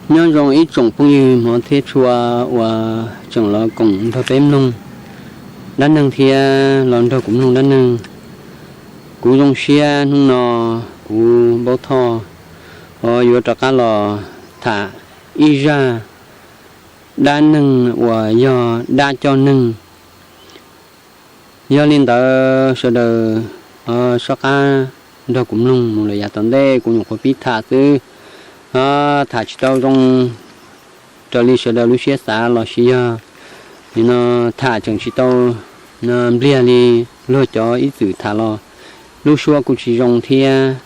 Nyob zoo ib tsoom phooj ywg hmov thiab tshua uas tseem los koom nrog peb mloog dab neeg thiab los nrog kuv mloog dab neeg. Kuv zoo siab hnub no kuv Npaub Thoj ho yuav rov qab los tham ib zaj dab neeg uas yog dab coj neeg. Yog li ntawd sawv daws soj qab nrog kuv mloog mus lawm yav tom ntej, kuv nyuam qhuav pib tham xwb, tham tsis tau zoo raws li sawv daws lub siab xav los sis yog nim no tham tseem tsis tau npliag li luag cov ib txwm tham los lub suab kuj tsis zoo thiab.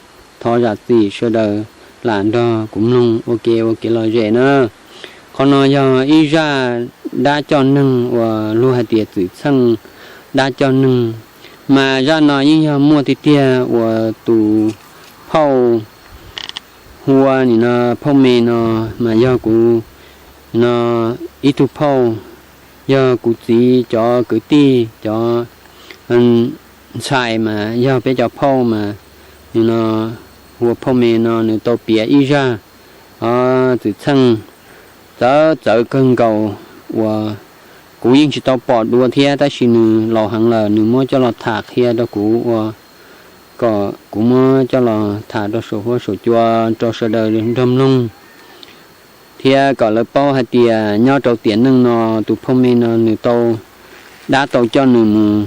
Thov zam txim sawv daws lam nrog kuv mloog ua ke ua kev lom zem na. Qhov no yog ib zaj dab coj neeg uas luag hais tias txwm txheej dab coj neeg, mas zaj no yeej yog muaj tiag tiag uas tus phauj hu ua nim no phauj me no mas yog kuv no ib tug phauj, yog kuv txiv cov kwv tij cov ntxhais mas yog peb cov phauj mas nim no hu ua phauj me no nws tau piav ib zaj txwm txheej txawv txawv kawg nkaus uas kuv yeej tsis tau pom dua thiab, tab sis nws laus heev lawm nws muab coj los tham qhia rau kuv ua kom kuv muab coj los tham rau saum huab saum cua rau sawv daws nrog mloog. Thiab kom lawv paub hais tias nyob rau tiam neej no tus phauj me no nws tau, dab tau coj nws mus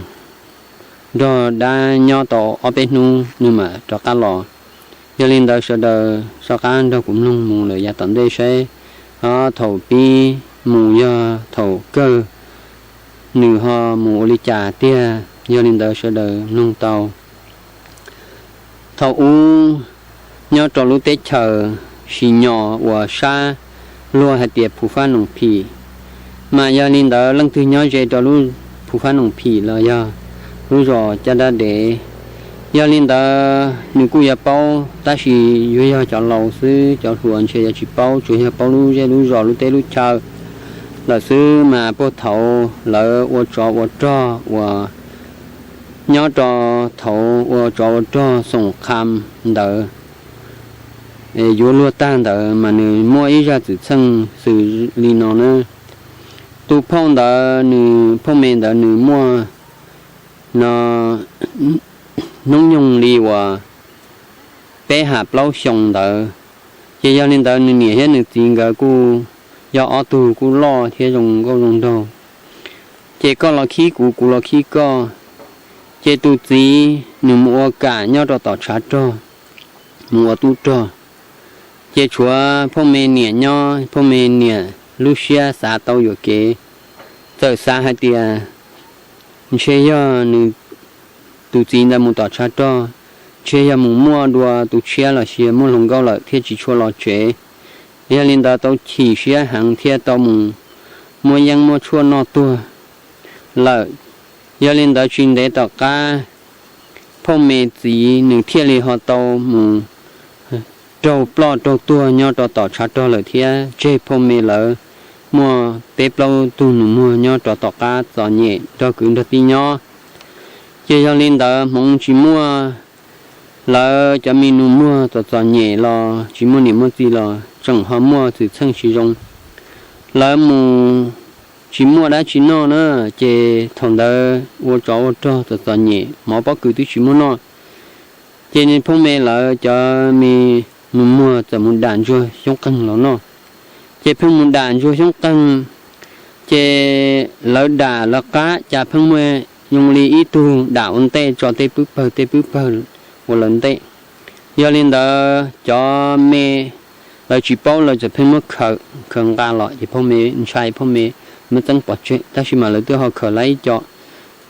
nrog dab nyob tau ob peb hnub nws mam rov qab los. Yog li ntawd sawv daws soj qab nrog kuv mloog mus lawm yav tom ntej saib thaum pib mus yog thaum kawg nws ho mus ua li cas tiag. Yog li ntawd sawv daws mloog tau. Thaum ub nyob rau lub teb chaws Sis Nyos uas sab luag hais tias Phu Fab Noom Phim, mas yog li ntawd leej twg nyob ze rau lub Phu Fab Noom Phim los yog lub zos Caj Dab Dev, yog li ntawd nws kuj yuav paub, tab sis yuav yog cov laus xwb, cov hluas ntshe yuav tsis paub, tsuas yog paub lub zej lub zos lub teb lub chaw lawm xwb. Mas puag thaum lawv ua tsov ua rog uas nyob rau thaum ua tsov ua rog xoom qha ntawd yuav luag tag ntawd mas nws muaj ib zaj txwm txheej xws li no na. Tus phauj ntawd nws phauj me ntawd nws muaj no hnub nyoog li uas peb ham plaub xyoos ntawd. Ces yog li ntawd nws niam thiab nws txiv nkawd kuj yog ob tug kuj loj thiab zoo nkauj zoo nraug. Ces koj los khib kuv, kuv los khib koj. Ces tus txiv nws mus ua kam nyob rau tom tshav rog, mus ua tub rog. Ces tshuav phauj me niam nyob, phauj me niam lub siab xav tau yuam kev, txawm xav hais tias ntshe yog nws tus txiv ntawd mus tom tshav rog, ntshe yog mus muaj dua tus tshiab los sis muaj hluas nkauj lawm thiaj tsis tshua los tsev. Yog li ntawd tau chim siab heev thiaj tau mus muab yeeb muab tshuaj noj tuag lawm. Yog li ntawd tsis ntev tom qab phauj me txiv nws thiaj li ho tau mus raug ploj raug tuag nyob rau tom tshav rog lawm thiab tseg phauj me lawv muaj peb plaub tug nus muag nyob rau tom qab txom nyem nrog kwv nrog tij nyob. Ces yog li ntawd hmoov tsis muaj, lawv cov me nus muag txom txom nyem los tsis muaj niam muaj txiv los tseem ho muaj txwm txheej tsis zoo. Lawv mus tsis muaj dab tsi noj na, ces thaum ntawd ua tsov ua rog txom txom nyem mov pob kws twb tsis muaj noj. Ces nws phooj me lawv cov me nus muag txawm mus dam ntsuag xyoob qeeg los noj. Ces pheej mus dam ntsuag xyoob qeeg, ces lawv dam lawv qab cas pheej muaj zoo li ib tug dam ua ntej tso tej pwb pawg tej pwb pawg ua lawv ntej. Yog li ntawd cov me lawv tsis paub lawv txawm pheej muab khaws khaws nqa los ces phooj me ntshai phooj me muab txeeb pov tseg, tab sis mas lawv twb ho khaws lawv ib co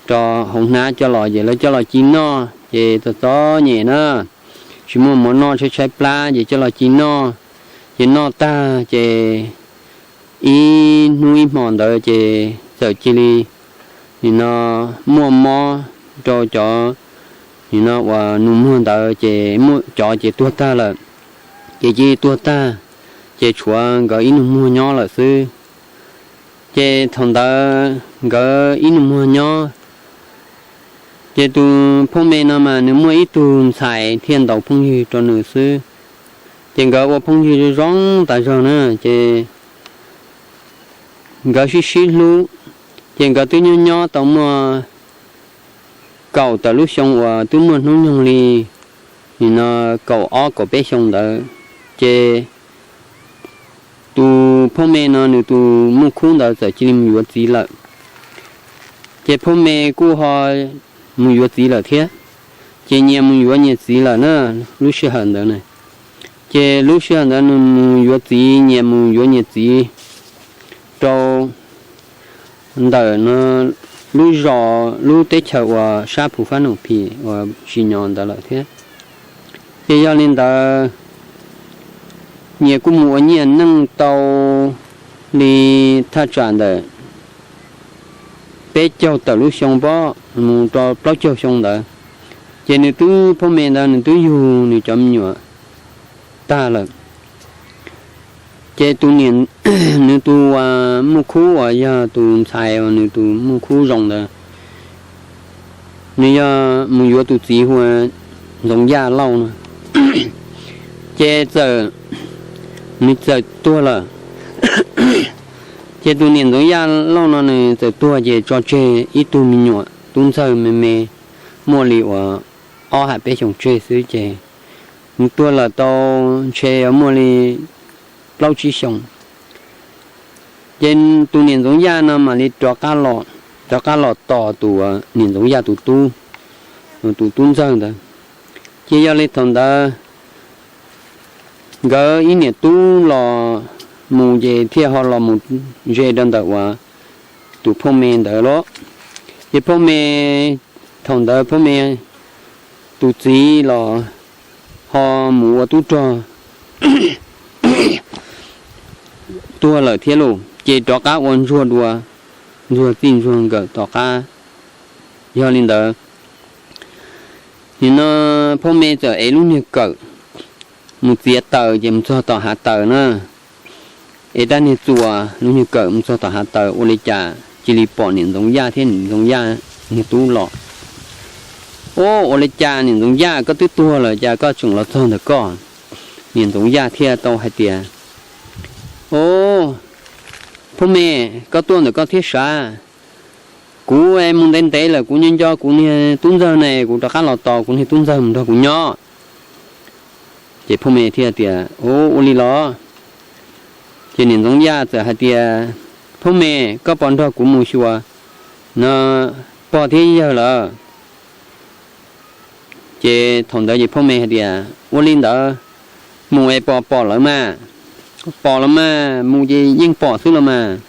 rau hauv hnab coj los ces lawv coj los ci noj ces txom txom nyem na, tsis muaj mov noj tshaib tshaib plab ces coj los ci noj. Ces noj tag ces ib hnub ib hmo ntawd ces txawm cia li nim no muaj mob rau cov nim no uas nus muag ntawd ces muaj cov ces tuag tag lawm. Ces cia li tuag tag, ces tshuav nkawd ib nus muag nyob lawm xwb. Ces thaum ntawd nkawd ib nus muag nyob, ces tus phooj me no mas nws muaj ib tug ntxhais thiaj ntaus phooj ywg rau nws xwb. Ces nkawd ua phooj ywg zoo tas zog na, ces nkawd sib sib hlub, ces nkawd twb nyob nyob tau muaj kaum tawm lub xyoo uas twb muaj hnub nyoog li nim no kaum ob kaum peb xyoo ntawd, ces tus phauj me no nws tus muaj khub ntawd txawm cia li mus yuav txiv lawm. Ces phauj me kuj ho mus yuav txiv lawm thiab, ces nyias mus yuav nyias txiv lawm na, lub sij hawm ntawd na. Ces lub sij hawm ntawd nws mus yuav txiv, nyias mus yuav nyias txiv rau ntawm no lub zos lub teb chaws uas sab Phu Fab Num Phim uas tsis nyob ntawd lawm thiab. Ces yog li ntawd, nyias kuj mus ua nyiaj neej tau li thaj tsam ntawm peb caug tawm lub xyoo pob mus rau plaub caug xyoo ntawd, ces nws twb, phauj me ntawd nws twb yug nws cov me nyuam tag lawm. Ces tus niam, nws tus muaj khub uas yog tus ntxhais uas nws tus muaj khub zoo ntawd, nws yog mus yuav tus txiv hu ua Ntxoov Yaj Lauj no, ces txawm, nws txawm tuag lawm. Ces tus niam Ntxoov Yaj Lauj no nws txawm tuag ces tso tseg ib tug me nyuam tub ntxawg me me, muaj li uas ob ham peb xyoos tseg xwb ces nws tuag lawm tau ntshe yuav muaj li plaub tsib xyoos. Ces tus niam Ntxoov Yaj no mam li rov qab los, rov qab los tos tus niam Ntxoov Yaj tus tub, tus tub ntxawg ntawd. Ces yog li thaum ntawd nkawd ib niam tub los mus ces thiaj ho los mus ze rau ntawm uas tus phauj me ntawd los. Ces phauj me, thaum ntawd phauj me tus txiv los ho mus ua tub rog tuag lawm thiab lauj, ces rov qab ua ntsuag dua, ntsuag txij ntsuag nkawm tom qab. Yog li ntawd, nim no phauj me txawm ev lub niag kawm mus txiav taws ces mus txog tom hav taws na, ev rab niag txuas lub niag kawm mus txog tom hav taws ua li cas cia li pom niam Ntxoov Yaj thiab niam Ntxoov Yaj niag tub los. Ua, ua li cas niam Ntxoov Yaj koj twb tuag lawm cas koj tseem los txog ntawm koj? Niam Ntxoov Yaj thiaj tau hais tias, Ua, phauj me, koj tuaj ntawm koj thiab sav. Kuv mus ntev ntev lawm kuv nyob nco kuv niag tub ntxawg ne, kuv rov qab los tos kuv niag tub ntxawg mus nrog kuv nyob. Ces phauj me thiaj tias, Ua, ua li los? Ces niam Ntxoov Yaj txawm hais tias, Phauj me, koj puas nrog kuv mus xyuas no pog thiab yawg lawm? Ces thaum ntawd ces phauj me hais tias, Ua li ntawd, mus es pom pom lawv mas, pom los mas, mus ces yeej pom xwb los mas.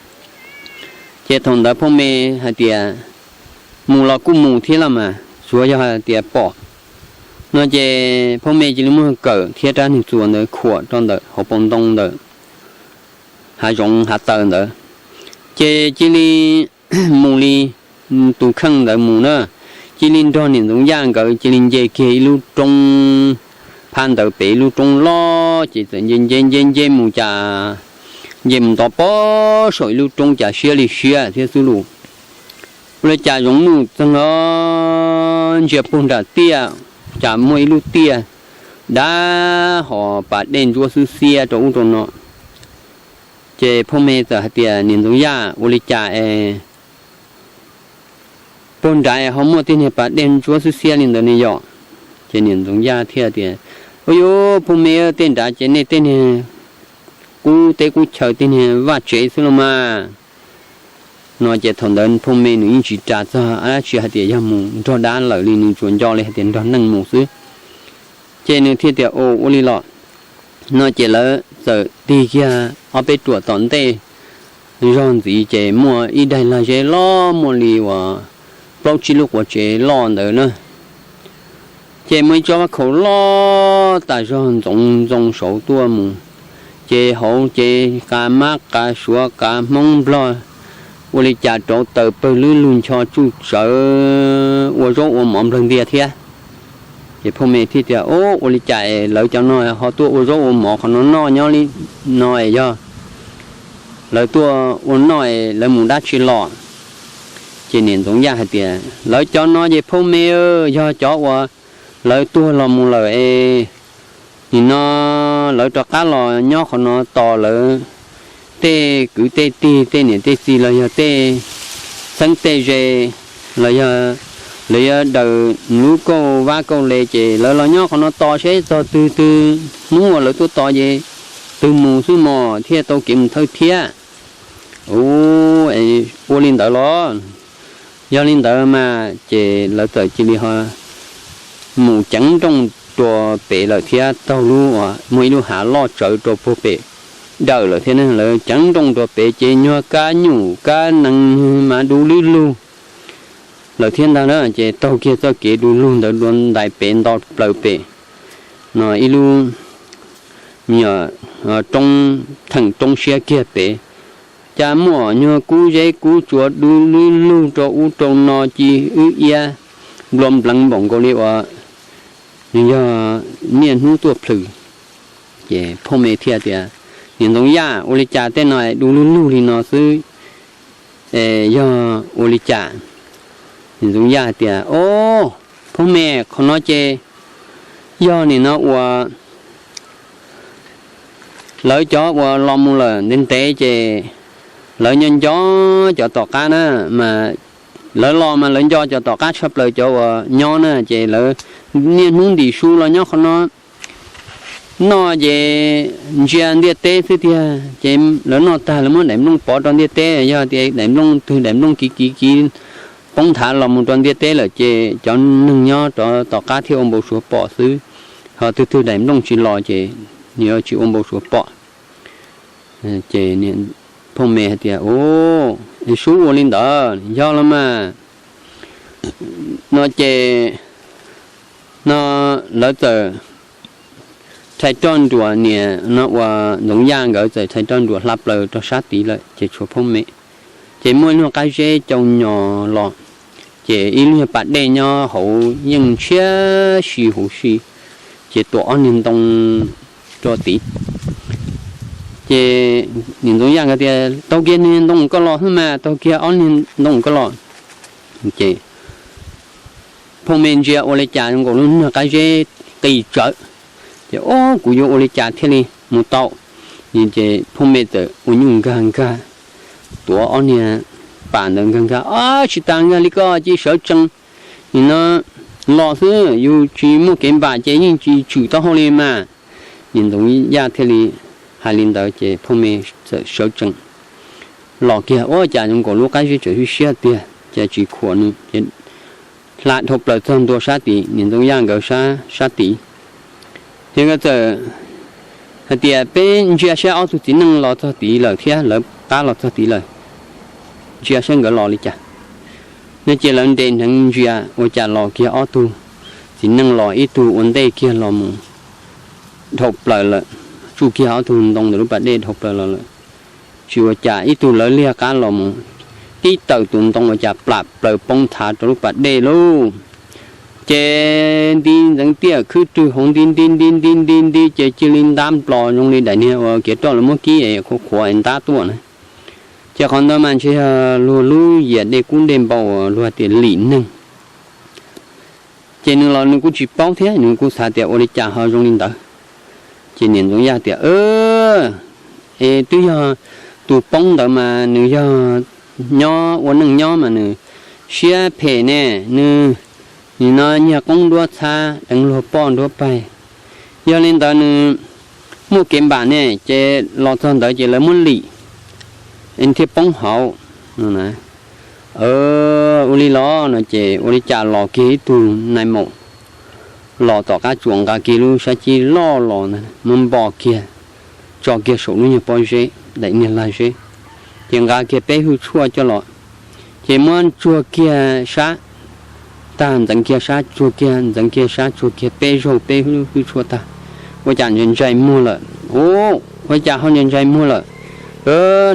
Ces thaum ntawd phauj me hais tias, Mus los kuj mus thiab los mas, tsuav yog hais tias pom no. Ces phauj me cia li muab kawm thiab rab niag txuas ntawd khuam rau ntawm hauv paus ntoo ntawm hav zoov hav taws ntawd, ces cia li mus li tus kheej ntawd mus na, cia li nrog niam Ntxoov Yaj nkawd cia li nce kiag ib lub roob, phab ntawd pem ib lub roob loj ces txawm nce nce nce nce mus cas, nce mus ntov pob saum ib lub roob cas siab li siab thiab xwb lus. Ua li cas zoov nuj txeeg os, ntsia puag nram tiaj cas muaj ib lub tiaj dab hos pas dej ntsuab xwb xiab rau ub rau no. Ces phauj me txawm hais tias, Niam Ntxoov Yaj, ua li cas es puag nrad ho muaj tej niag pas dej ntsuab xwb xiab li ntawd ne yom? Ces niam Ntxoov Yaj thiaj tias, Ua yuav phauj me, tej nrad ces nej tej niag qub teb qub chaw tej niag vaj tsev xwb los mas. No ces thaum ntawd phauj me nws yeej tsis ras txog dab tsi hais tias yog mus nrog dab lawm li, nws tsuas nco li hais tias nrog neeg mus xwb. Ces nws thiaj tias, Ua, ua li los. No ces lawv txawm tig kiag ob peb ruam tom ntej zog ntxiv ces muaj ib daim lag zeb loj muaj li uas plaub tsib lub quav tsev loj ntawd na. Ces muaj ib tsob vaj khaum loj tas zog ntxoov ntxoo saud tuaj mus, ces hauv ces qav mab qav suav qav hmoob nplog ua li cas rauv taws pawg lub lug ncho tsuj tsawv ua zaub ua mov nplawg ntiag thiab. Ces phauj me thiaj tias, Ua li cas es lawv cov no ho tuaj ua zaub ua mov qhov no noj nyob li no es yog lawv tuaj ua noj es lawv mus dab tsi los? Ces niam Ntxoov Yaj hais tias, Lawv cov no ces phauj me, yog cov uas lawv tuag los mus lawm es nim no lawv rov qab los nyob qhov no tos lawv tej kwv tej tij, tej niam tej txiv los yog tej txheeb tej ze, los yog lawv yuav daws lub kauj vab kauj le, ces lawv los nyob qhov no tos seb txog twg twg hnub uas lawv tuaj tos ces twg mus xwb mog thiaj tau kev mus thawj thiab. Ua li ntawd los, yog li ntawd mas ces lawv txawm cia li ho mus ceev nrooj rau pem lawm thiab taug lub, muaj ib lub hav loj tsawv rau puag pem dawm lawm thiab ne. Lawv ceev nrooj rau pem ces nyuag kab nyuj kab nees mas du lug lug lawm thiab ntag na. Ces taug kiag txoj kev du lug ntawd dua ntais pem nto plaws pem no ib lub me nyuam roob, theem roob siab kiag pem, cas muaj nyuag kub zeb kub tsuas du lug lug rau ub rau no ci wb iab nplua npleev npaum nkaus li uas yog niaj hnub tuaj plhws. Ces Phooj Me thiaj tias, Niam Ntxoov Yaj, ua li cas tej no du lug lug li no xwb, yog ua li cas? Niam Ntxoov Yaj tias, O, Phooj Me, qhov no ces yog nim no uas lawv cov uas los mus lawm ntev ntev ces lawv nco nco cov tom qab na, mas lawv los mas lawv nco cov tom qab tshaj plaws cov uas nyob na, ces lawv niaj hnub ntim su los nyob qhov no noj ces ntsia ntiaj teb xwb tiag. Ces lawv noj tag lawv muab daim nplooj pov rau ntiaj teb, yog tias daim nplooj twg daim nplooj kiv kiv kiv poob nthav los mus rau ntiaj teb lawm ces cov neeg nyob rov tom qab thiaj ua npau suav pom xwb. Ho twg twg daim nplooj tsis los ces nws yuav tsis ua npau suav pom. Ces Phooj Me hais tias, O, sub ua li ntawd yog los mas. No ces no lawv txawm rhais roj nruas, niam no uas Ntxoov Yaj nkawd txawm rhais roj nruas hla plaws rau sab tid lawm ces tshuav Phooj Me. Ces muaj ib lub qab zeb cau nyo los, ces ib lub nyuag pas dej nyob hauv yeej ntshiab si huv si, ces tuam ob niag ntoo rau tid. Ces niam Ntxoov Yaj nkawd tias, Taug kiag niag ntoo koj los xwb mas, taug kiag ob niag ntoo koj los. Ces Phooj Me ntsia ua li cas zoo nkaus lub nyuag qab zeb qis tsawv. Ces, O, kuv yuav ua li cas thiaj li mus tau? Ces Phooj Me txawm ua nyuj nkag nkag, tuav ob niag pas ntawd nkag nkag, O, tsis tas nkag li ko cia sawv tsees. Nim no los xwb, yus tsis muaj kev npam ces yeej tsis tshwm taub hau li mas. Niam Ntxoov Yaj thiaj li hais li ntawd ces Phooj Me txawm sawv tsees los kiag, ua cas zoo nkaus lub qab zeb tseem siab siab tiag, cas tsis khuam nws. Ces hla dhau plaws txog ntua sab tid, niam Ntxoov Yaj nkawd sab tid. Ces nkawd txawm hais tias, Peb ntsia saib ob tug txiv neej los txog tid lawm thiab, lawv qab los txog tid lawm, ntsia saib nkawd los li cas. No ces lawv nres hneev ntsia ua cas los kiag ob tug txiv neej los, ib tug ua ntej kiag los mus dhau plaws lawm, tsuj kiag ob tug ntoo ntawm lub pas dej dhau plaws los lawm. Tsis ua cas, ib tug lawv liag qab los mus tib tawm tus ntoo ua cas plam plaws poob nthav rau lub pas dej lauj. Ces nti ntxeev tiaj khwb rwg hauv nti nti nti nti nti nti ces cia li ntab nplos zoo li daim niag uas kev roj lawv muab kib es qhuav qhuav es ntab tuaj na. Ces qhov ntawd mas ntshe yog luag lub yias dej kub dej npau uas luag tias lim neeg. Ces nws los nws kuj tsis paub thiab, nws kuj xav tias ua li cas ho zoo li ntawd. Ces niam Ntxoov Yaj tias, Es twb yog tus poob ntawd mas nws yog nyob ua neej nyob mas nws siab phem ne, nws nim no nyiag qoob nruab txhab deev luag poj nruab paig. Yog li ntawd nws muaj kev npam ne, ces los txog ntawd ces lawv muab lim thiaj poob hauv. Ua li los no ces ua li cas los kiag ib tug nai maum los tom qab tsuas nqa kiag lub sab cib loj los ntag, muab npo kiag, tso kiag saum lub nyuag pob zeb, daim niag lag zeb, ces nqa kiag peb hwj tshuaj coj los, ces muab ntsuag kiag sab tag, ntxeev kiag sab tsuag kiag, ntxeev kiag sab tsuag kiag peb zaug peb hwj tshuaj tag, ua cas ntsais muag lawm. Ua cas ho ntsais muag lawm?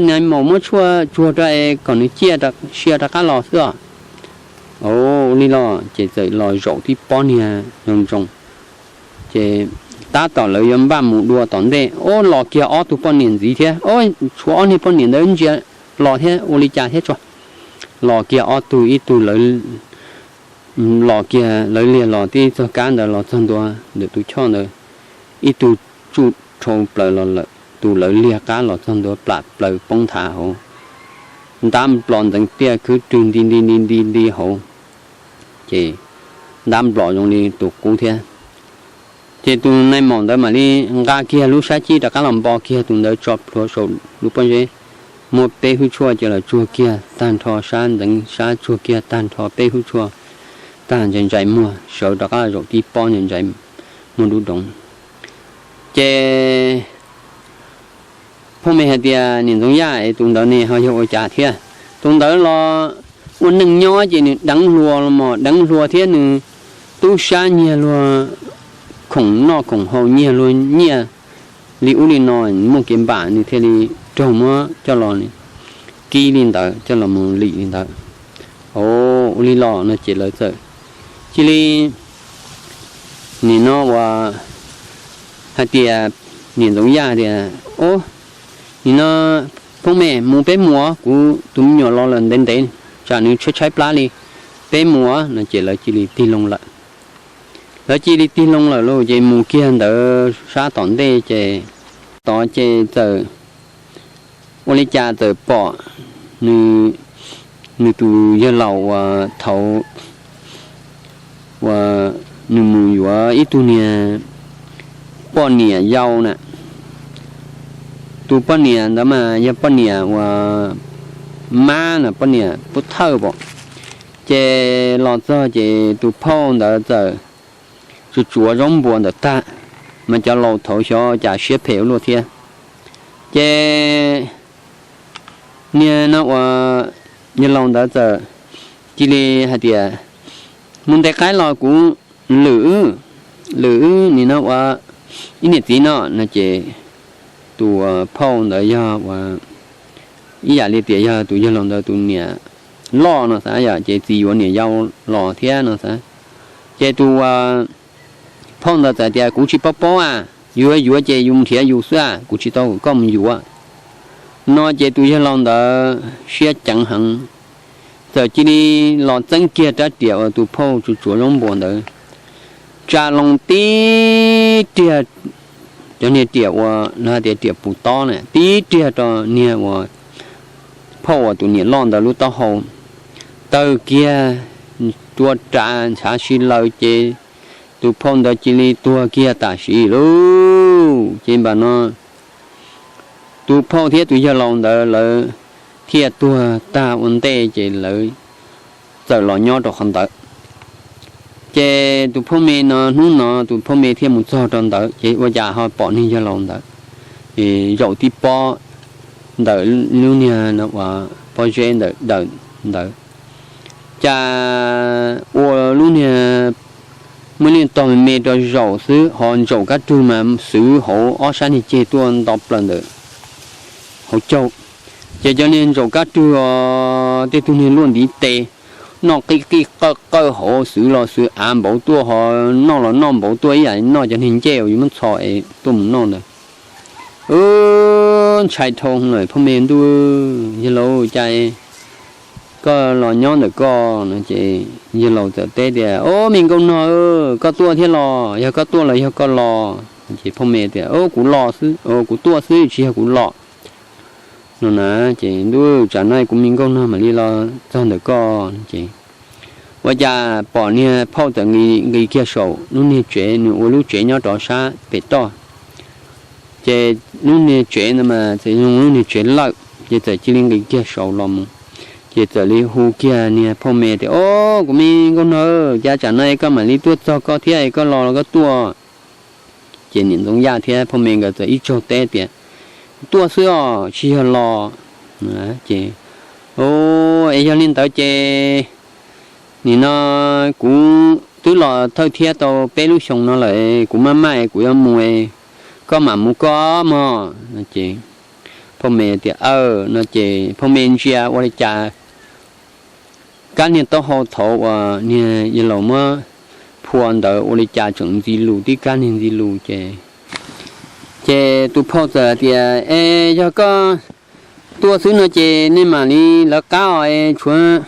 Nai maum muab tshuaj tsuag rau es kom nws ciaj sia rov qab los xwb os. Ua li los ces txawm los zaum tib pob niag zoo zoo. Ces tab tom lawv yuav npaj mus dua tom ntej, o, los kiag ob tug poj niam ntxiv thiab, o, tshuav ob niag poj niam ntawd ntsia los thiab ua li cas thiab tso. Los kiag ob tug, ib tug lawv los kiag lawv liag los tib txog kab ntawd los txog ntua ntawm tus choj ntawd, ib tug tsuj dhau plaws los lawm, tus lawv liag qab los txog ntua plam plaws poob nthav hauv, ntab nplos ntxeev tiaj khwb rwg nti nti nti nti nti hauv, ces ntab nplos zoo li tus qub thiab. Ces tus nai maum ntawd mam li nqa kiag lub sab cib rov qab los npo kiag tus ntawd tso plhuav saum lub pob zeb, muab peb hwj tshuaj cia los tsuag kiag tag nrho sab ntxeev sab, tsuag kiag tag nrho peb hwj tshuaj tag, ntsais ntsais muag sawv rov qab zaum tib pob ntsais ntsais muag dub doov. Ces Phooj Me hais tias, Niam Ntxoov Yaj, es tus ntawd ne ho yog ua cas thiab? Tus ntawd los ua neej nyob ces nws deev hluas los mas deev hluas thiab nws tub sab nyiag luag khoom noj khoom haus, nyiag luag nyiaj li ub li no, muaj kev npam nws thiaj li raug muab coj los kib li ntawd, coj los mus lim li ntawd. Ua li los no ces lawv txawm cia li nim no uas hais tias, Niam Ntxoov Yaj tias, Ob, nim no Phooj Me, mus peb mus, kuv tus me nyuam los lawm ntev ntev, tsam nws tshaib tshaib plab li, peb mus no ces lawv cia li tig loo lawm. Lawv cia li tig loo lawm lauj, ces mus kiag ntawd sab tom ntej ces tod ces txawm ua li cas txawm pom nws, nws tus yawg laus uas thaud uas nws mus yuav ib tug niag poj niam yau na. Tus poj niam ntawd mas yog poj niam uas mab na, poj niam pub thawj pom. Ces los txog ces tus phauj ntawd txawm tsuas tsuav zaub npua ntawm tag, mas cov laus thaud xyov cas siab phem ua luaj thiab. Ces niag no uas yawg laus ntawd txawm cia li hais tias, Mus ntes qaib los kuv lwm, lwm nim no uas ib niam txiv no no ces tus phauj ntawd yog uas ib yam li tias yog tus yawg laus ntawd tus niam loj no xav yom, ces txiv yuav niam yau los thiab no xav. Ces tus phauj ntawd txawm tias, Kuv tsis paub paub a, yus yuav ces yus nrhiav yus xwb a, kuv tsis tau kom koj mus yuav. No ces tus yawg laus ntawd siab ceev heev, txawm cia li los txeeb kiag rab riam uas tus phauj tsuas tsuav zaub npua ntawd, tsa loo tib riag cov niag riam uas lawv hais tias riam pus tob na, tib riag rau niag uas phauj uas tus niam loj ntawd lub taub hau, tawg kiag rua ras ntshav si laws ces tus phauj ntawd cia li tuag kiag tam sim lauj. Ces npam no tus phauj thiab tus yawg laus ntawd lawv thiaj tuag tag ua ntej ces lawv txawm los nyob rau qhov ntawd. Ces tus phauj me no, hnub no tus phauj me thiaj mus txog rau ntawd ces ua cas ho pom niag yawg laus ntawd zaum tib pob ntawm lub niag pob zeb ntawm daws ntawd. Cas ua lub niag muaj ib tog me me rau zaum xwb, ho ntsaum kab rwg mas xwv hauv ob sab niag ceg tuaj nto plaws ntawm hauv caug. Ces cov niag ntsaum kab rwg os, tej tug niag luaj ntiv tes, noj qij qij qawj qawj hauv, xwv los xwv av npaum tuaj, ho noj los noj npaum tuaj ib yam noj cov niag ncej uas yus muab txho es tuaj mus noj ntawd. Ub, ntshai dhau lawm phauj me, ntuj, yawg laus cas koj los nyob ntawm koj no ces yawg laus txawm teb tias, Ob, me nkauj nog, koj tuaj thiab los? Yog koj tuaj los yog koj los? Ces phauj me tias, Kuv los xwb, kuv tuaj xwb tsis yog kuv los no na. Ces, Ntuj, tsam no kuv me nkauj nog mam li los txog ntawm koj. Ces ua cas pom niag phauj txawm nqis kiag saum lub niag tsev, nws ua lub tsev nyob rov sab pem toj. Ces lub niag tsev ntawd mas txawm zoo lub niag tsev lawj, ces txawm cia li nqis kiag saud los mus. Ces txawm li hu kiag niag phauj me tias, Ob, kuv me nkauj nog, cas tsam no es koj mam li tuaj txog koj thiab, es koj los los koj tuaj? Ces niam Ntxoov Yaj thiab phauj me nkawd txawm ib tsaug teb tias, Tuaj xwb os, tsis yog los. Ces, Ub, es yog li ntawd ces nim no kuv twb los thawj thiab tau peb lub xyoos no lawm, kuv maj maj kuv yuav mus, koj mam mus koj mog. Ces phauj me tias, Aw, no ces phauj me ntsia ua li cas kab niag taub hau thaud uas niag yawg laus muab phua ntawd ua li cas tseem ntxi lus tib kab niag ntxi lus ces, ces tus phauj txawm tias, Es yog koj tuaj xwb no ces nej mam li lawv qab os, es tshuav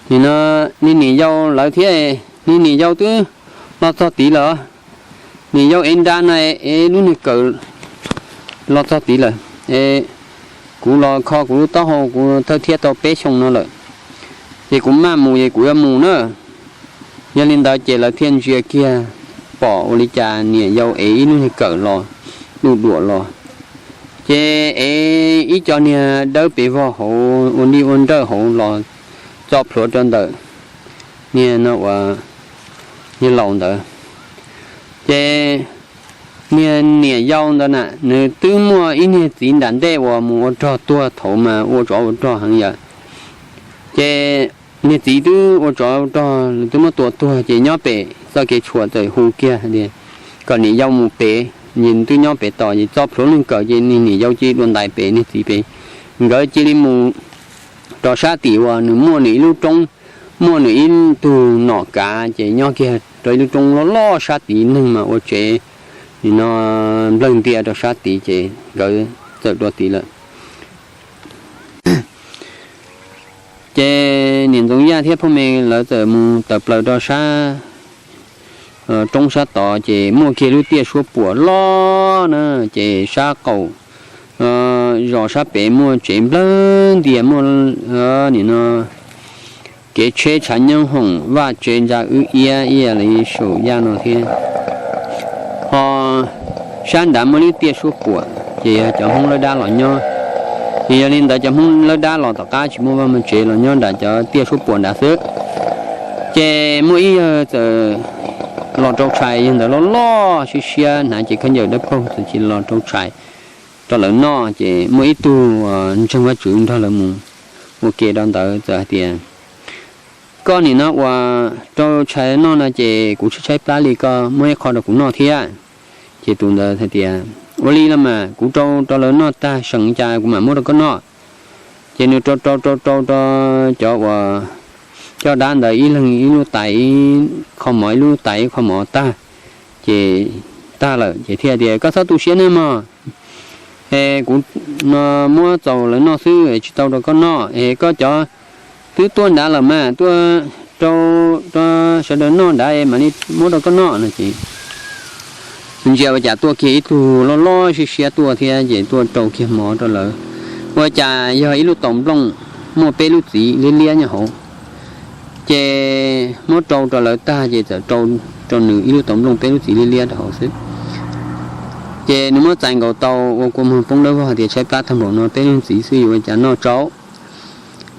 nim no niam yau lawv thiab, niam yau twb los txog tid lawm. Niam yau ev nra no, ev lub niag kawm los txog tid lawm es kuv los kho kuv lub taub hau kuv thawj thiab tau peb xyoo no lawm, ces kuv maj mus es kuv yuav mus na. Yog li ntawd ces lawv thiaj ntsia kiag pom ua li cas niam yau ev ib lub niag kawm los, lub duam los, ces ev ib co niag dawb pes vog hauv ua nij ua nrawj hauv los txo plhuav rau ntawm niag no uas niag laus ntawd. Ces niag niam yau ntawd na nws twb muaj ib niag txiv nram ntej uas mus ua rog tuag thaum mas ua tsov ua rog heev yawm. Ces niag txiv twb ua tsov ua rog twb muab tua tuag ces nyob pem txoj kev tshuam txawm hu kiag tias kom niam yau mus pem, twb nyob pem tos ces txo plhuav lub kawm ces niag niam yau cia li dua ntais pem niag txiv pem. Nkawd cia li mus rau sab tim uas nws muaj nws ib lub roob, muaj nws ib tug nom kav ces nyob kiag rau ib lub roob loj loj sab tid, neeg mas ua tsev nim no nplawg ntia rau sab tid ces nkawd txawm dua tid lawm. Ces niam Ntxoov Yaj thiab Phauj Me lawv txawm mus tawm plaws rau sab roob sab tod ces muaj kiag lub tiaj suab puam loj na, ces sab qaum zos sab pem muaj tsev nplawg ntias muaj nim no kev tsheb tshav nyoob hoom vaj tsev ntsa wb iab ib yam li saum yaj no thiab. Ho sab nrad muaj lub tiaj suab puam ces yog cov Hmoob lawb dab los nyob. Ces yog li ntawd cov Hmoob lawb dab los tom qab tsis muaj vaj muaj tsev los nyob nram cov tiaj suab puam nrad xwb. Ces muaj ib yawg txawm los rau tshais, yawg ntawd loj loj siab siab hnav cev khaub ncaws dawb paug txawm cia li los rau tshais rau lawv noj. Ces muaj ib tug ntseeg Vajtswv nrog lawv mus ua ke rau ntawd txawm hais tias, koj nim no uas rau tshais noj no ces kuv tshaib tshaib plab li, koj muab ib qho rau kuv noj thiab. Ces tus ntawd hais tias, ua li los mas kuv rau rau lawv noj tag seem cas kuv mam muab rau koj noj. Ces nws rau rau rau rau rau cov uas coj dab ntawd ib leeg ib lub tais ib qho mov, ib lub tais ib qho mov tag, ces tag lawm ces thiaj tias, koj txhob tu siab nawb mog, es kuv no muab txaus lawv noj xwb es tsis tau rau koj noj, es koj cov twb tuaj nrad lawm mas tuaj rau rau sawv daws noj nrad mam li muab rau koj noj no ces ntsia ua cas tuaj kiag ib tug loj loj siab siab tuaj thiab ces tuaj rau kiag mov rau lawv. Ua cas yog ib lub taus nplooj muaj peb lub txiv liab liab nyob hauv. Ces muab rau rau lawv tag ces txawm rau rau nws ib lub taus nplooj peb lub txiv liab liab rau hauv xwb. Ces nws muab txais nkaus tau ua kua muag poob dawb vog tias, tshaib plab tag npaum no peb lub txiv xwb yuav ua cas noj tsau.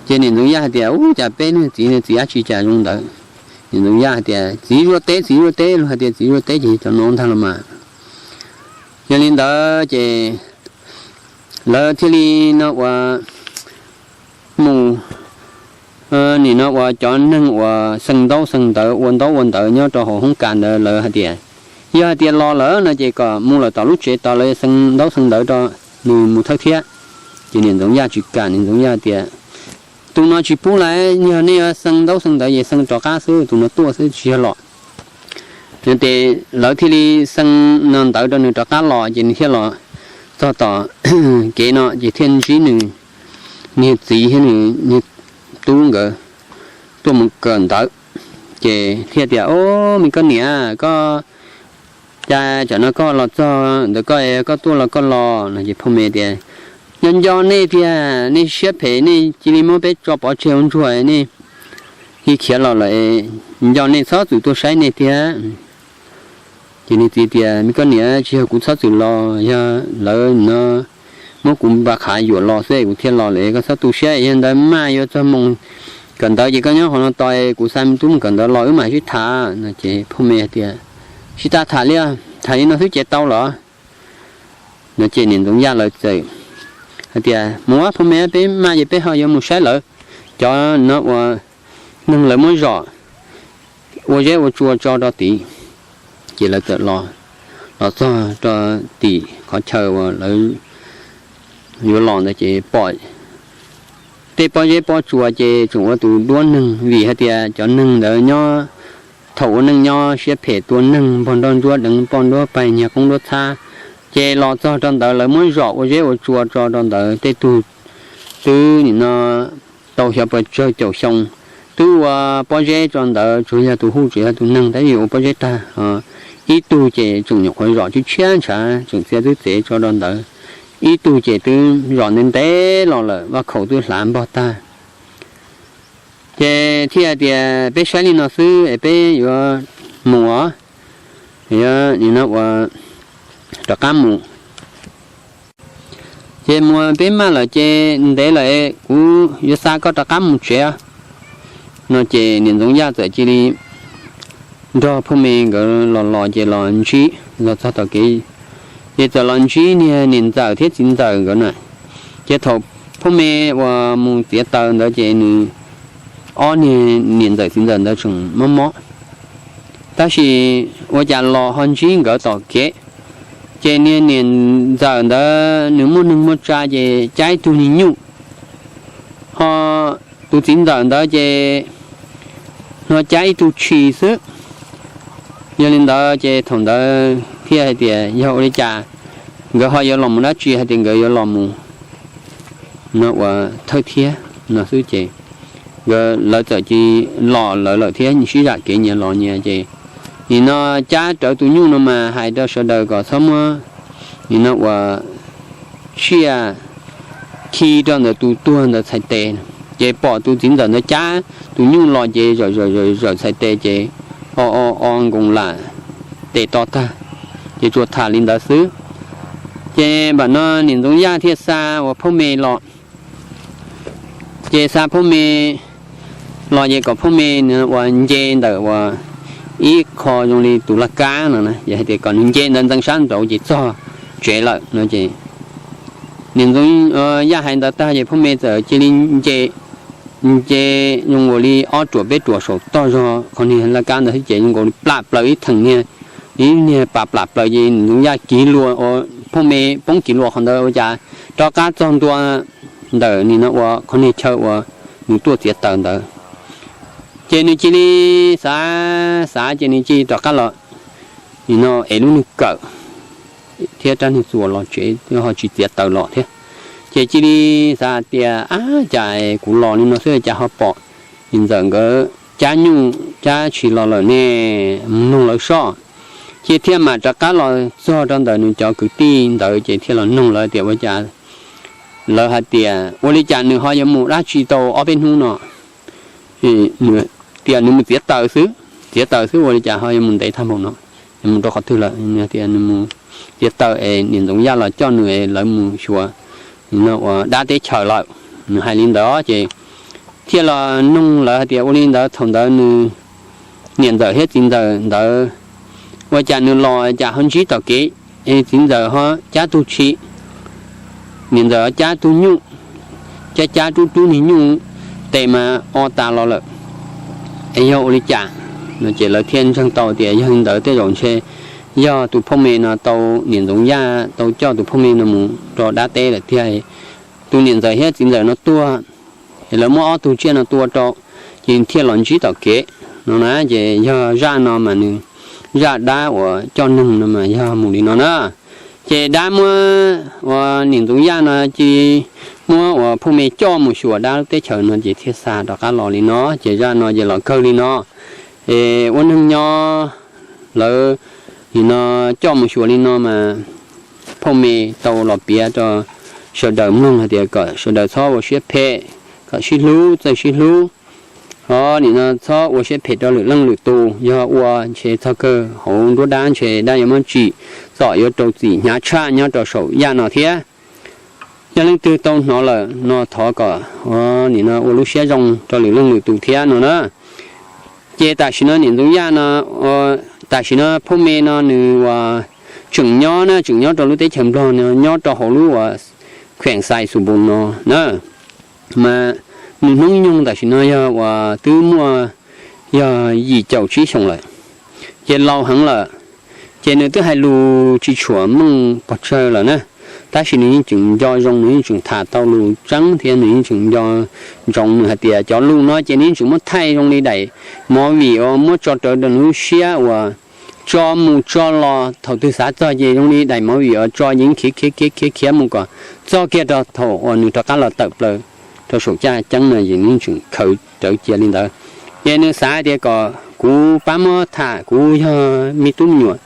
Ces niam Ntxoov Yaj hais tias, ub, cas peb lub txiv, txiv dab tsi cas zoo ntawd. Niam Ntxoov Yaj hais tias, txiv zuaj teb, txiv zuaj teb. Luag hais tias txiv zuaj teb ces cov no ntag los mas. Yog li ntawd ces lawv thiaj li no ua mus, nim no uas cov neeg uas xee ntaub xee ntawv ua ntaub ua ntawv nyob rau hauv hoob kas ntawd lawv hais tias, yog hais tias los lawm no ces kom mus lawm tom lub tsev tod lawv xee ntaub xee ntawv rau nws mus thawj thiab. Ces niam Ntxoov Yaj tsis kam, niam Ntxoov Yaj tias, tus no tsis pub lawm, yog nej yuav xee ntaub xee ntawv ces xee rov qab xwb, tus no tuaj xwb tsis yog los. Ces lawv thiaj li xee no ntawv rau nws rov qab los ces nws thiaj los txog tom kev no ces thiaj ntsib nws niag txiv thiab nws niag tub nkawd tuaj mus kawm ntawv. Ces thiaj tias, o, me koj niam, koj cas tsam no koj los txog ntawd, koj, koj tuaj los koj los no ces Phauj Me tias, nco nco nej tiag, nej siab phem, nej cia li muab peb tso pov tseg ua ntsuag, nej cia khiav los lawm, nco nej txhob txwm tuaj saib nej tiag. Ces niag txiv tias, me koj niam, tsis yog kuv txhob txwm los, yog lawv no muab kuv npa qhav yuam los xwb kuv thiaj los lawm, koj txhob tu siab, yog ntawd maj yuav txog moo kawm ntawv ces koj nyob qhov no tos kuv xa me tub mus kawm ntawv los wb mam sib tham no. Ces Phauj Me tias, tsis tas tham li, tham li no xwb ces tau los no. Ces niam Ntxoov Yaj lawv txawm hais tias, mus ab Phauj Me, peb maj ces peb ho yuav mus saib lawv cov no uas neeg lawv muab zom ua zeb ua tsua tso rau tid. Ces lawv txawm los, los txog rau tim qhov chaw uas lawv yuav los ntawd ces pom tej pob zeb pob tsua ces tseem ua tus duab neeg, vim hais tias cov neeg ntawd nyob, thaum ua neej nyob siab phem tua neeg npog nroj ntsuab deev poj nruab paig nyiag qoob nruab txhab. Ces los txog rau ntawd lawv muab zom ua zeb ua tsua tso rau ntawd, tej tug twb nim no tau xyov puas tsawg caum xyoo, twb ua pob zeb tso ntawd tsuas yog tus hu tsuas yog tus neeg, tab sis ua pob zeb tag, ib tug ces tseem nyuam qhuav zom tshiab tshiab ntshav tseem txiav twb txev tso rau ntawd. ib tug ces twb zom ntev ntev los lawm, vaj khaum twb hlav npog tag. Ces thiaj tias, Peb saib li no xwb es peb yuav mus os, yuav nim no ua rov qab mus. Ces mus peb maj lawm ces ntev lawm, kuv yuav xa koj rov qab mus tsev no. Ces niam Ntxoov Yaj txawm cia li nrog Phauj Me nkawd los los ces los ntsib, los txog tom kev ces txawm los ntsib niag niam ntxawm thiab txiv ntxawm nkawd na. Ces thaum Phauj Me uas mus txiav taws ntawd ces nws ob niag niam ntxawm txiv ntxawm ntawd tseem mob mob, tab sis ua cas los ho ntsib nkawd tom kev. Ces niag niam ntxawm ntawd nws muaj neeg muaj tsav ces cab ib tug niag nyuj, ho tus txiv ntxawm ntawd ces no cab ib tug tshis xwb. Yog li ntawd ces thaum ntawd thiaj hais tias yog ua li cas nkawd ho yuav los mus dab tsi, hais tias nkawd yuav los mus no ua thawj thiab no xwb ces nkawd, lawv txawm cia li los lawv lawm thiab sib zam kev nyias los nyias ces nim no cab rawv tus nyuj no mas hais rau sawv daws kom txhob muab nim no ua tsiaj khi rau ntawm tus tuag ntawd txhais tes. Ces pom tus txiv ntxawm ntawd cab tus nyuj los ces zawm zawm zawm txhais tes ces o o o nkoos lam tes to tag, ces tsuas tham li ntawd xwb. Ces npam no niam Ntxoov Yaj thiaj xa uas Phauj Me los, ces xa Phauj Me los ces kom Phauj Me ua nce ntawm uas ib qho zoo li tus laj kab no, hais tias kom nws nce ntawd ntxeev sab nraud ces txog tsev lawm no ces niam Ntxoov Yaj hais ntawd tag ces Phauj Me txawm cia li nce nce zoo nkaus li ob ruam peb ruam saum tog zog qhov niag laj kab ntawd xwb ces zoo nkaus li plam plaws ib theem niag, ib niag pas plam plaws ces niam Ntxoov Yaj kiv lua, Phauj Me poob kiv lua qhov ntawd ua cas rov qab txog ntua ntawm nim no ua qhov niag chaw uas nws tuaj txiav taws ntawd. Ces nws cia li xav xav ces nws cia li rov qab los nim no ev lub niag kawm thiab rab niag txuas los tsev, ho tsis txiav taws los thiab. Ces cia li xav tias, Ab, cas kuv los li no xwb cas ho pom niam ntxawm nkawd cab nyuj cab tshis los lawm ne, mus noog lawv soj. Ces thiaj mam rov qab los txog rau ntawm nws cov kwv tij ntawd ces thiaj los noog lawv tias ua cas, lawv hais tias ua li cas nws ho yuav mus dab tsi tau ob peb hnub no, tias nws mus txiav taws xwb, txiav taws xwb ua li cas ho yuav mus ntev tag npaum no, mus rau qhov twg lawm? Tias nws mus txiav taws es niam Ntxoov Yaj los coj nws es lawv mus xyuas nim no ua dab teb chaws lawm. Nws hais li ntawd ces thiaj los noog lawv hais tias ua li ntawd thaum ntawd nws niam ntxawm thiab txiv ntxawm ntawd ua cas nws los cas ho ntsib tom kev, txiv ntxawm ho cab tug tshis, niam ntxawm ho cab tug nyuj, cab cab rub rub niag nyuj tes mas o tas los lawm, es yog ua li cas? Ces lawv thiaj ntseeg tau tias yog li ntawd tej zaum ntshe yog tus Phauj Me no tau, niam Ntxoov Yaj tau coj tus Phauj Me no mus rau dab teb lawm tiag. Tus niam ntxawm thiab txiv ntxawm no tuag, es lawv muab ob tug tsiaj no tua rau, ces thiaj los ntsib tom kev no na. Ces yog zaj no mas nws, zaj dab uas coj noog no mas yog mus li no na. Ces dab muab uas niam Ntxoov Yaj no cia li muab uas Phauj Me coj mus xyuas dab lub teb chaws no ces thiaj xa rov qab los li no. Ces zaj no ces los kawg li no. Es ua neeg nyob lawv nim no coj mus xyuas li no mas Phauj Me tau los piav rau sawv daws mloog hais tias kom sawv daws txhob ua siab phem, kom sib hlub txawj sib hlub. Ho nim no txhob ua siab phem rau lwm leej lwm tus, yog ua ntshe txog kawg hauv nruab dab ntshe dab yuav muab tsim txom yuav rau txim hnyav tshaj nyob rau saum yaj no thiab. Yog leej twg tau hnov lawm no thov kom nim no ua lub siab zoo rau lwm leej lwm tus thiab no na. Ces tam sim no niam Ntxoov Yaj no, tam sim no Phauj Me no nws uas tseem nyob na, tseem nyob rau lub teb chaws Nplog no, nyob rau hauv lub uas kheem Xais Xus Npus no na. Mas nws hnub nyoog tam sim no yog uas twb muaj yog yim caum tsib xyoos lawm, ces laus heev lawm. Ces nws twb hais lus tsis tshua meej pes tsawg lawm na, tab sis nws yeej tseem nco zoo, nws yeej tseem tham tau lus tseeb thiab nws yeej tseem nco ntsoov. Nws hais tias cov lus no ces nws yeej tseem muab thaij zoo li daim movie uas muab tso rawv rau nws lub siab uas tso mus tso los, thaum twg xav txog ces zoo li daim movie uas tso yeej khiav khiav khiav khiav khiav mus kom txog kiag rau thaum uas nws rov qab los tawm plaws rau saum caj ceeb no ces nws yeej tseem khaws rawv cia li ntawd. Ces nws xav hais tias kom kuv pab muab tham, kuv yog me tub me nyuam,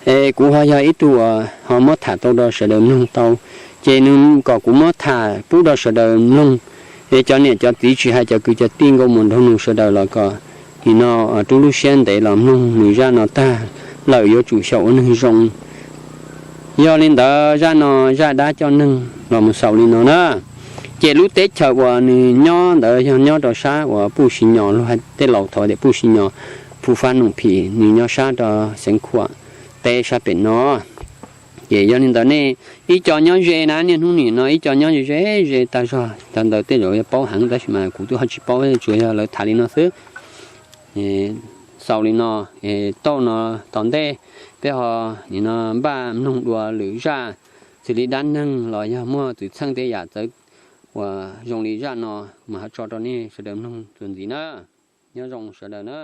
es kuv ho yog ib tug uas ho muab tham tau rau sawv daws mloog tau Ces nws kom kuv muab tham pub rau sawv daws mloog, es cov niam cov txiv tsis hais cov kwv cov tij nkauj muam nraug nus sawv daws los kom nim no rub lub siab ntev los mloog nws zaj no tag lawm yuav tsum xyaum ua neeg zoo. Yog li ntawd zaj no zaj dab coj neeg los mus xaus li no na. Ces lub teb chaws uas nws nyob ntawd yog nyob rau sab uas Puj Si Nyos, luag hais tej laus thaud tias Puj Si Nyos, Phu Fab Num Phim, nws nyob sab rau Xeev Khuam teb sab pem no. Ces yog li ntawd nej ib co nyob ze na, niaj hnub nim no ib co nyob ze ze ze tag zog, cov ntawd tej zaum yuav paub heev tab sis mas kuv twb ho tsis paub, tsuas yog lawv tham li no xwb. Xaus li no, tauj no tom ntej peb ho nim no npaj mloog dua lwm zaj xws li dab neeg los yog muaj txwm txheej tej yam txawv uas zoo li zaj no mas ho tso rau nej sawv daws mloog txuas ntxiv na. Nyob zoo sawv daws na.